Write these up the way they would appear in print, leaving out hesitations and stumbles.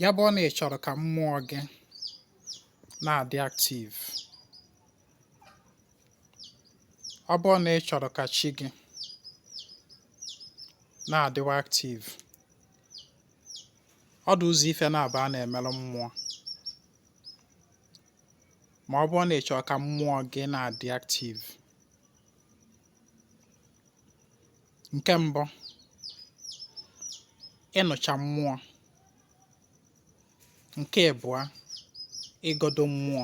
Ya bụrụ na ị chọrọ ka mmụọ gị na-adị active, ọ bụrụ na ị chọrọ ka chi gị na-adịwa active, ọ dị ụzọ ife naabọ a na-emelụ mmụọ. Ma ọ bụrụ na ị chọrọ ka mmụọ gị na-adị active, nke mbụ, ịnụcha mmụọ. Nke ịbụa, ịgọdo mmụọ.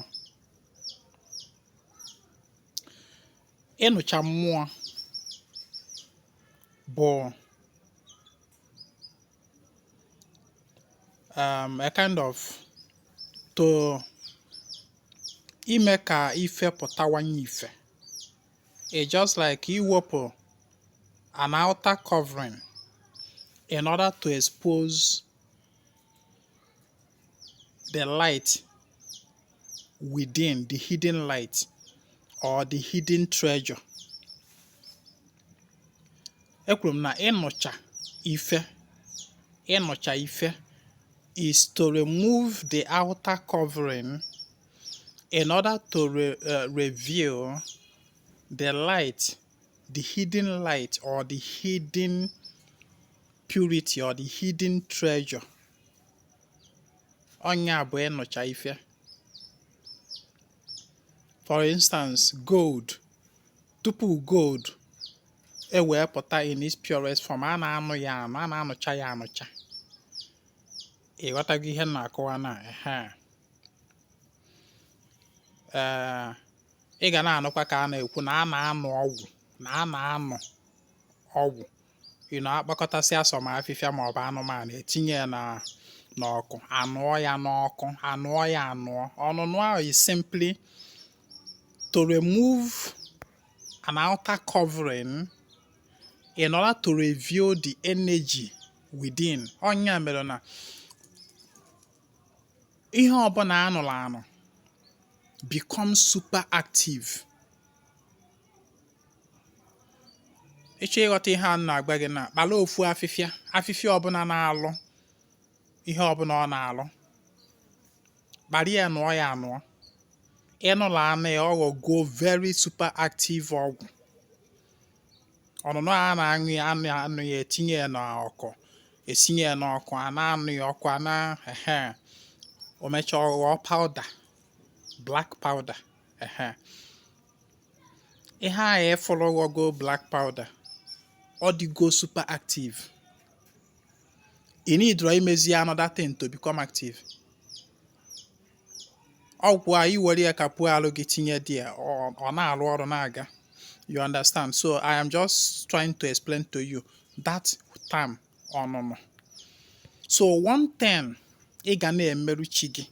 Ịnụcha mmụọ bụ a kind of to ime ka ife pụtawanye ife. It's just like iwepụ an outer covering in order to expose the light within, the hidden light or the hidden treasure. Ekwuru m na ịnụcha ife, ịnụcha ife is to remove the outer covering in order to reveal the light, the hidden light or the hidden purity or the hidden treasure. Ọ nya bụ ịnụcha ife. For instance, gold. Tupu gold e wee pụta in its purest form, a na-anụ ya anụ, a na-anụcha ya anụcha. Ị ghọtago ihe m na-akọwa na ehe. Ee, ị ga na-anụkwa ka a na-ekwu na a na-anụ ọgwụ, na a na-anụ ọgwụ, akpakọtasịa some afịfịa ma ọ bụ anụmanụ, etinye ya na n'ọkụ, anụọ ya n'ọkụ, anụọ ya anụọ. Ọnụnụ ahụ is simply to remove an outer covering in order to reveal the energy within. Ọ nya mere na ihe ọbụla anụrụ anụ become super active. Ị chọọ ịghọta ihe a na-agwa gị na kpala ofu afịfịa, afịfịa ọbụla na-alụ ihe ọbụla ọ na-alụ, kpara ya nụọ ya anụọ. Ị nụla anụ ya, ọ ghọgo very super active ọgwụ. Ọnụnụ a na-aṅụ ya, anụ anụ ya, etinye ya n'ọkụ, esinye ya n'ọkụ, a na-anụ ya ọkụ, a na ehe, o mechaa ọ ghọọ powder, black powder. Ehe, ihe ahụ ị fụrụ ghọgo black powder, ọ dịgo super active. Ị needịrọ imezi ya another thing to become active. Ọgwụ a, i were ya kapuo alụ gị tinye dị ya, ọ na-arụ ọrụ na-aga. You understand? So I am just trying to explain to you that term, ọnụnụ. So one thing ị ga na-emerụ chi gị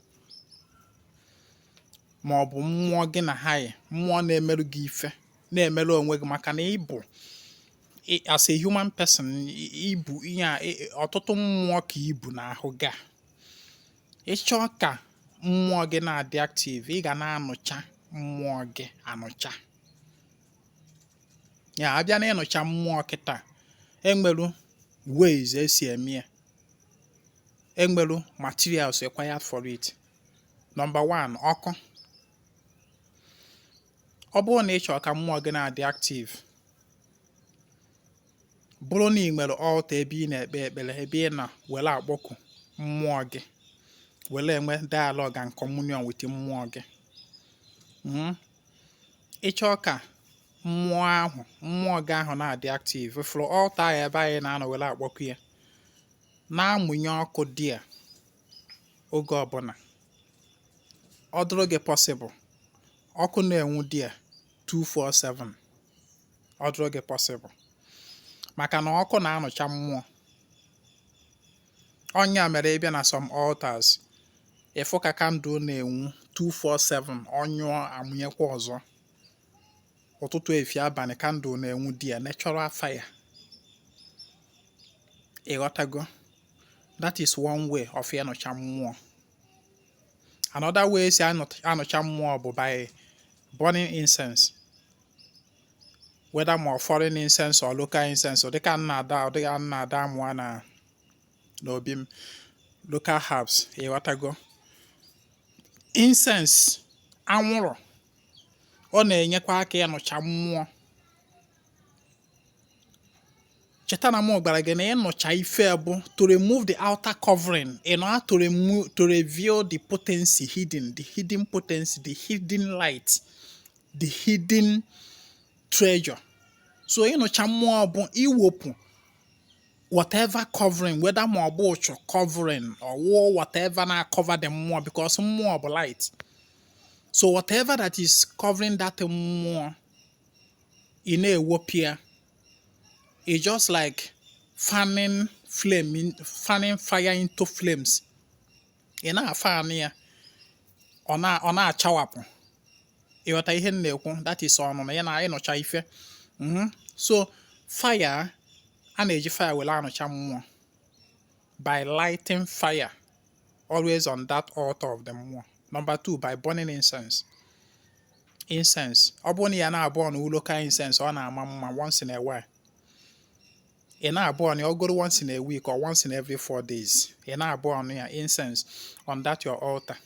ma ọ bụ mmụọ gị na ha yi, mmụọ na-emerụ gị ife, na-emerụ onwe gị, maka na ị bụ as a human person, ibu ihe a, ọtụtụ mmụọ ka ibu n'ahụ gị a. Ị chọọ ka mmụọ gị na-adị active, ị ga na-anụcha mmụọ gị anụcha. Ya abịa na ịnụcha mmụọ kịta, enwelu ways esi eme ya, enwelu materials required for it. Number one, ọkụ. Ọ bụrụ na ị chọrọ ka mmụọ gị na-adị active, bụrụ na ị nwere altar ebe ị na-ekpe ekpere, ebe ị na were akpọku mmụọ gị, were enwe dialogue and communion with mmụọ gị, Ị chọọ ka mmụọ ahụ, mmụọ gị ahụ na-adị active, fụrụ altar ahụ ebe anyị na-anọ were akpọku ya, na-amụnye ọkụ dị ya oge ọbụla ọ dụrụ gị possible, ọkụ na-enwu dị ya 247, ọ dụrụ gị possible, maka na ọkụ na-anụcha mmụọ. Ọ nya mere ị bịa na some altars, ịfụ ka candle na-enwu 247, ọ nyụọ, amụnyekwa ọzọ. Ụtụtụ, efifie, abalị, candle na-enwu dị ya, natural fire. Ịghọtago? That is one way of ịnụcha mmụọ. Another way esi anụcha mmụọ bụ by burning incense, whether ma foreign incense or local incense. Ọ dịka nna ada, ọ dịka nna ada amụa na n'obi m. Local herbs, ịghọtago? Incense, anwụrụ, ọ na-enyekwa aka ịnụcha mmụọ. Cheta na m gwara gị na ịnụcha ife bụ to remove the outer covering in order to remove, to reveal the potency hidden, the hidden potency, the hidden light, the hidden treasure. So ịnụcha mmụọ bụ iwepụ whatever covering, whether ma ọ bụ ụchụ covering or whatever na-cover the mmụọ, because mmụọ bụ light. So whatever that is covering that mmụọ, ị na-ewepụ ya. It's just like fanning flame in, fanning fire into flames. Ị na-afan ya, ọ na-achawapụ. Ịghọta ihe m na-ekwu? That is ọnụnụ ya na ịnụcha ife. So fire, a na-eji fire were anụcha mmụọ by lighting fire always on that altar of the mmụọ. Number two, by burning incense. Incense, ọ bụrụ na ya na-aburn local incense, ọ na-ama mma. Once in a while ị na-aburn ya, ọgoro once in a week or once in every 4 days, ị na-aburn ya incense on that your altar,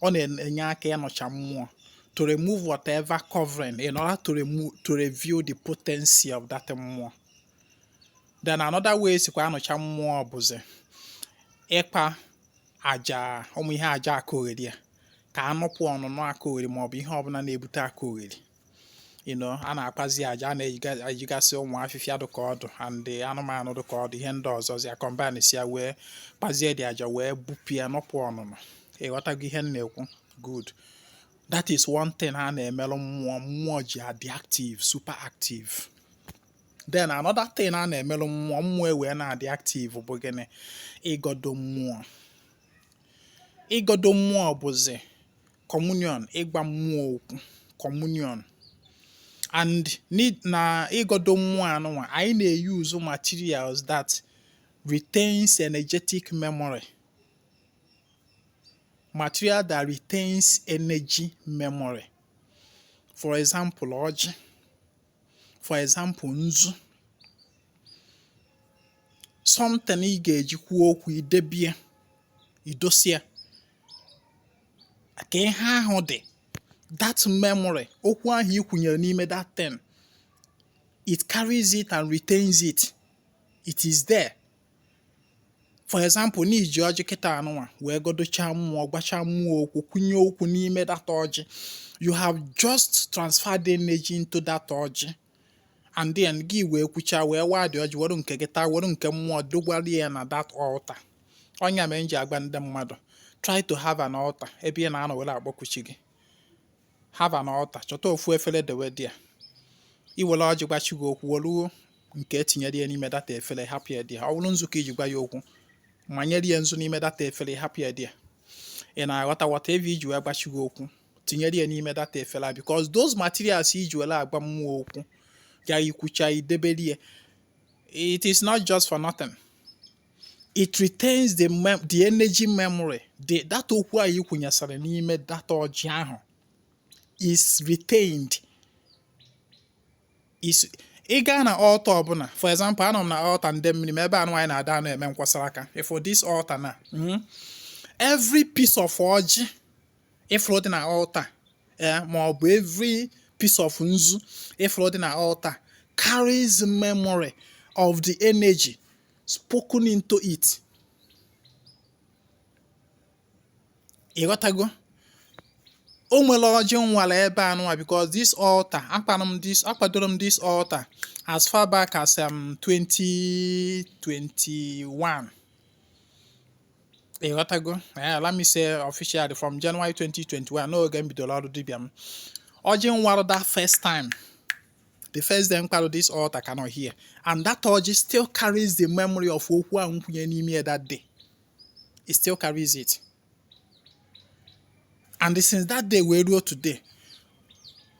ọ na-enye aka ịnụcha mmụọ, to remove whatever covering in order to remove, to reveal the potency of that mmụọ. Then another way sikwa anụcha mmụọ bụzi ịkpa aja, ụmụ ihe aja aka ogheri, a ka anụpụ ọnụnụ aka ogheri maọbụ ihe ọbụla na-ebute aka ogheri. A na-akpazi aja, a na-ejigasị ụmụ afịfịa dịka ọdụ and anụmanụ dịka ọdụ, ihe ndị ọzọzi ya combine si ya wee kpazie dị aja wee bupụ ya, nụpụ ọnụnụ. Ịghọtago ihe m na-ekwu? Good. That is one thing a na-emelụ mmụọ, mmụọ ji adị active, super active. Then another thing a na-emelụ mmụọ, mmụọ wee na-adị active bụ gịnị? Ịgọdo mmụọ. Ịgọdo mmụọ bụzi communion, ịgwa mmụọ okwu, communion. And na ịgọdo mmụọ anụnwa, anyị na-use materials that retains energetic memory, material that retains energy memory. For example, ọjị. For example, nzu. Something ị ga-eji kwuo okwu, idebie, idosie ka ihe ahụ dị, that memory, okwu ahụ i kwunyere n'ime that thing, it carries it and retains it. It is there. For example, na iji ọjị kịta anụnwa wee godochaa mmụọ, gwachaa mmụọ okwu, kwunye okwu n'ime that ọjị, you have just transferred energy into that ọjị. And then gị wee kwuchaa, wee waa dị ọjị, were nke gị taa, were nke mmụọ dogwara ya na that altar. Ọnya mere m ji agwa ndị mmadụ, try to have an altar ebe ị na-anọ were akpọkuchi gị. Have an altar. Chọta ofu efere dewe dị ya. Iwere ọjị gwachi gị okwu, were nke etinyere ya n'ime that efere, hapụ ya dị ya. Ọ bụrụ nzu ka iji gwa ya okwu, manyere ya nzu n'ime that efere, hapụ ya dị ya. Ị na-aghọta? Whatever iji wee gbachi gị okwu, tinyere ya n'ime that efere, because those materials iji were agwa mmụọ okwu ya, ikwucha, idebere ya, it is not just for nothing. It retains the energy memory, the that okwu ahụ ikwunyesịrị n'ime that ọjị ahụ is retained. Is ị gaa na altar ọbụla, for example, anọ m na altar ndị mmiri m ebe anụ anyị na-ada anụ eme nkwasara aka. For this altar na every piece of ọjị ifuru dị na altar, ma ọ bụ every piece of nzu ifuru dị na altar carries memory of the energy spoken into it. Ịghọtago? O nwere ọjị nwara ebe a nụwa, because this altar, akpara m this, akwadoro m this altar as far back as 2021. Ịghọtago? Yeah, let me say officially from January 2021, n'oge m bidoro ọrụ dibịa m. Ọjị nwara that first time, the first day m kwado this altar, cannot hear, and that ọjị still carries the memory of okwu ahụ nkwunye n'ime ya that day. It still carries it, and since that day wee ruo today,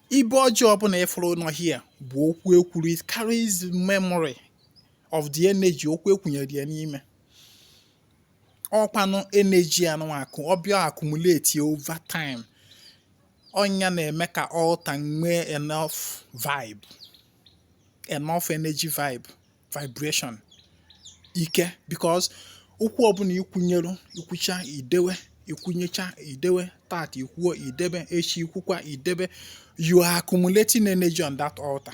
ibe ọjọọ ọbụla ịfụrụ nọ here bụ okwu ekwuru. It carries memory of the energy okwu ekwunyere ya n'ime. Ọkwanụ energy anụ akụ ọbịa accumulate over time, ọnya na-eme ka altar nwee enough vibe, enough energy vibe, vibration, ike, because Okwu ọbụla ikwunyeru, ikwucha, idewe, ikwunyecha, idewe, tata ikwuo, idebe, echi ikwukwa, idebe, you are accumulating energy on that altar.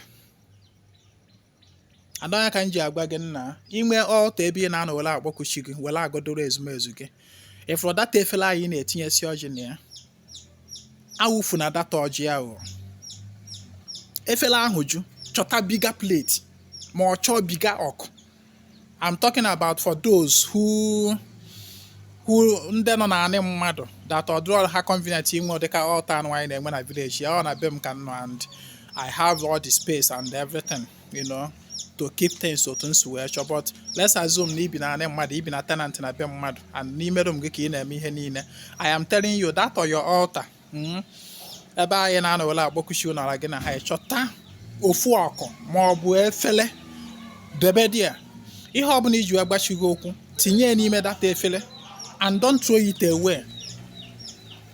Adọnya ka m ji agwa gị, nna, inwe altar ebe ị na-anọ were akpọku chi gị, were agodoro ezumezu gị, ịfụrụ data efere anyị na-etinyesi ọjị na ya, awụfu na data ọjị ahụ. Efere ahụ ju, chọta bigger plate ma ọ chọọ bigger ọkụ. I'm talking about for those who ndị nọ naanị mmadụ that ọ dụrọ ha convenient inwe dịka altar anụ anyị na-enwe na village ya. Ọ na be m ka m nọ and I have all the space and everything to keep things otu m si wee chọọ. But let's assume na ibi naanị mmadụ, ibi na tenant na be mmadụ, and n'ime room gị ka ị na-eme ihe niile. I am telling you that on your altar, ebe anyị na-anọ were akpọkuchi ụnara gị na ha, chọta ofu ọkụ ma ọ bụ efele debe dị ya. Ihe ọbụla iji wee gbachi gị okwu, tinye ya n'ime data efere and don't throw it away.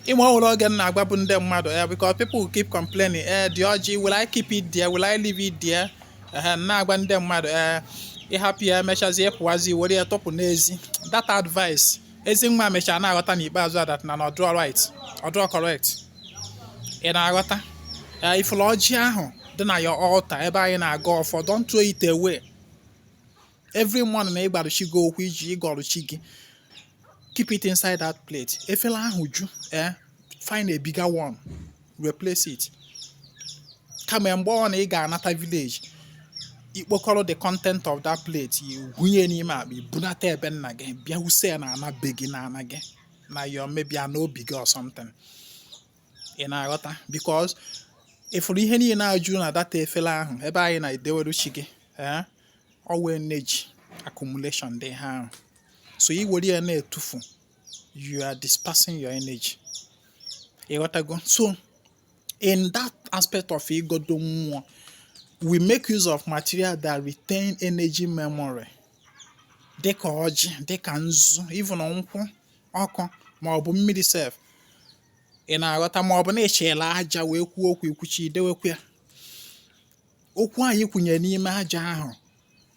Ịma ọ nwere oge m na-agwabụ ndị mmadụ ya, because people keep complaining, "The ọjị, will I keep it there? Will I leave it there?" Ehe, na-agwa ndị mmadụ, ịhapụ ya, emechazie pụwazi were ya tọpụ n'ezi. That advice ezi nwa mechaa na-aghọta n'ikpeazụ that na ọ dụrọ right, ọ dụrọ correct. Ị na-aghọta? Ifụlụ ọjị ahụ dị na your altar ebe anyị na-aga ọfọ, don't throw it away. Every morning na ịgbara chi gị okwu, iji ịgọrọ chi gị, keep it inside that plate. Efere ahụ ju, find a bigger one, replace it. Kama mgbe ọ na ị ga-anata village, ikpokọrọ the content of that plate, hunye n'ime akpa, ibunata ebe nna gị, bịa wuse ya na ana be gị, na ana gị, na your maybe ana obi gị or something. Ị na-aghọta? Because ịfụrụ ihe niile na-ajụ na data efere ahụ ebe anyị na-edeweru chi gị, ọwa energy accumulation dị ha ahụ. So i were ya na-etufu, you are dispersing your energy. Ịghọtago? So in that aspect of igodo mmụọ, we make use of material that retain energy memory, dịka ọjị, dịka nzu, even nkwụ ọkụ ma ọ bụ mmiri sef. Ị na-aghọta? Ma ọ bụ na ịchịla aja wee kwuo okwu, ikwuchi, idewekwa ya. Okwu anyị kwunyere n'ime aja ahụ,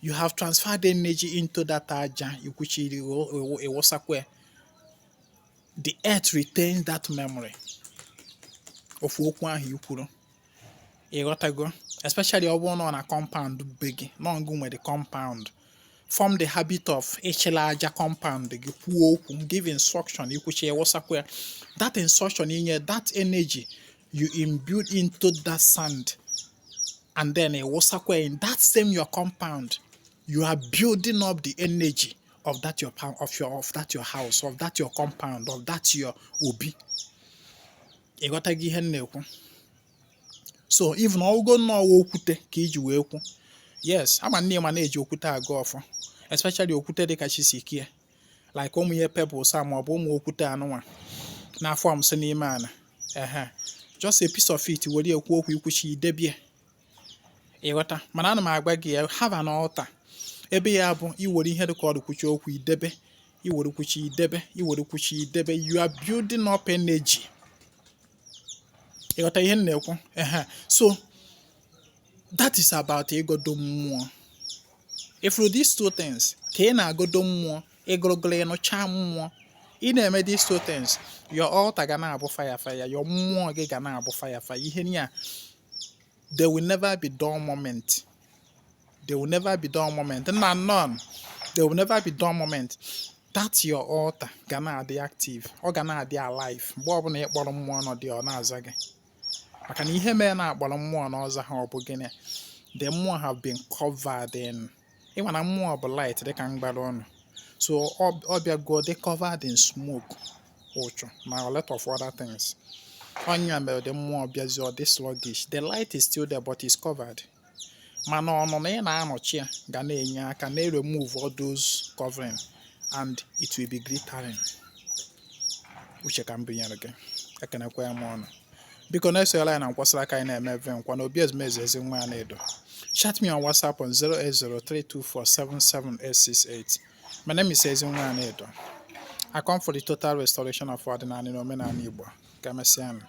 you have transferred energy into that aja. Ikwuchiri, ịwụsakwa ya, the earth retains that memory ofu okwu ahụ i kwuru. Ịghọtago? Especially ọ bụrụ na ọ na compound be gị, nọ ngụ nwere compound, form the habit of ịchịla aja compound gị, kwuo okwu, give instruction, ikwuchi, ịwụsakwa ya. That instruction inye, that energy you imbued into that sand, and then ịwụsakwa ya in that same your compound, you are building up the energy of that your of your of that your house, of that your compound, of that your obi. Ịghọtago ihe m na-ekwu? So even ọgụgo nnọọ okwute ka iji wee kwu, yes, ama nne ma na-eji okwute agụ ọfọ, especially okwute dịka chisikie, like ụmụ ihe pebbles a, maọbụ ụmụ okwute anụnwa na-afọ m si n'ime ala. Ehe, just a piece of it, were ekwu okwu, ikwuchi, idebie. Ịghọta? Mana ana m agwa gị ya, have an altar ebe ya bụ iwere ihe dịka ọdụ kwuchi okwu, idebe, iwere kwuchi, idebe, iwere kwuchi, idebe. You are building up energy. Ịghọta ihe m na-ekwu? Ehe, so that is about ịgodo mmụọ. If these two things ka ị na-agodo mmụọ, ịgụrụgụrụ ịnụcha mmụọ, ị na-eme these two things, your altar ga na-abụ fire fire, your mmụọ gị ga na-abụ fire fire. Ihe ni a, there will never be dull moment. There will never be dull moment, nna, none. There will never be dull moment. That your altar ga na-adị active, ọ ga na-adị alive. Mgbe ọbụla ị kpọrọ mmụọ nọ dị, ọ na-aza gị, maka na ihe mere na-akpọrọ mmụọ na ọza ha, ọ bụ gịnị? The mmụọ have been covered in, ịma na mmụọ bụ light, dịka mgbara ọnụ. So ọ bịago dị covered in smoke, ụchụ na a lot of other things. Ọnya mere the mmụọ bịazi, ọ dị sluggish. The light is still there, but it's covered. Mana ọnụnọ ị na-anọchi ya ga na-enye aka na-remove all those covering, and it will be glittering. Uche ka m binyere gị. Ekenekwa ya m ọnụ. Biko na-esonyere anyị na nkwasara aka anyị na-eme eve nkwa na obi ezumezu ezi nwa ya na-edo. Chat me on WhatsApp on 08032477868. My name is Ezinwa Anaedo. I come for the total restoration of ọdịnala na omenala Igbo. Ka emesịa.